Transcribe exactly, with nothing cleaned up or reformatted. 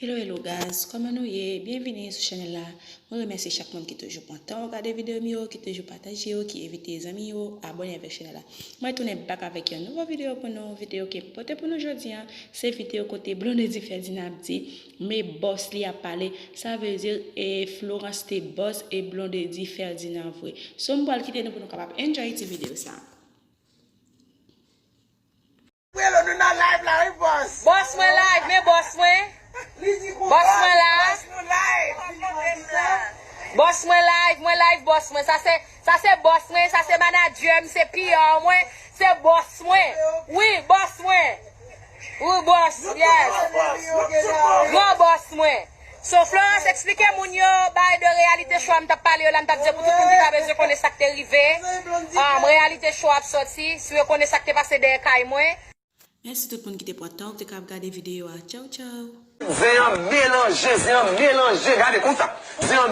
Hello, hello guys, kòman nou ye? Byenvini sou chanèl la. Mwen remèsye chak moun ki toujou pran tan yo gade videyo m yo, ki toujou pataje yo, ki envite zanmi yo abòne avèk chanèl la. Mwen tounen back avèk yon nouvo videyo pou nou. Videyo ke m pote pou nou jodi a, se videyo kote Blondedy Ferdinand ap di, men bòs li ap pale. Sa vle di, e, Florence te bòs e Blondedy Ferdinand vre. So, m pral kite nou pou nou kapab enjoy ti videyo sa. Frelo, nou nan live la wi, bòs. Bòs mwen live, men bòs mwen. Li di kou Bòs mwen la. Bòs nou live. Bòs mwen live, mwen live bòs mwen. Sa se, sa se bòs mwen, sa se manager m, se P R mwen, se bòs mwen. Wi, bòs mwen. Wi, bòs, yes. Gran bòs mwen. So, Florence, eksplike moun yo, bay de reyalite cho a m t ap pale yo la, m t ap di pou tout moun ki ta bezwen konnen sa k te rive. Um, reyalite cho a ap sòti, si yo konnen sa k te pase dèyè kay mwen. Mèsi tout moun ki te pran tan ou te kab gade videyo a. Tchaw, tchaw. Zen an melanje, zen an melanje, gade konsa. Zen an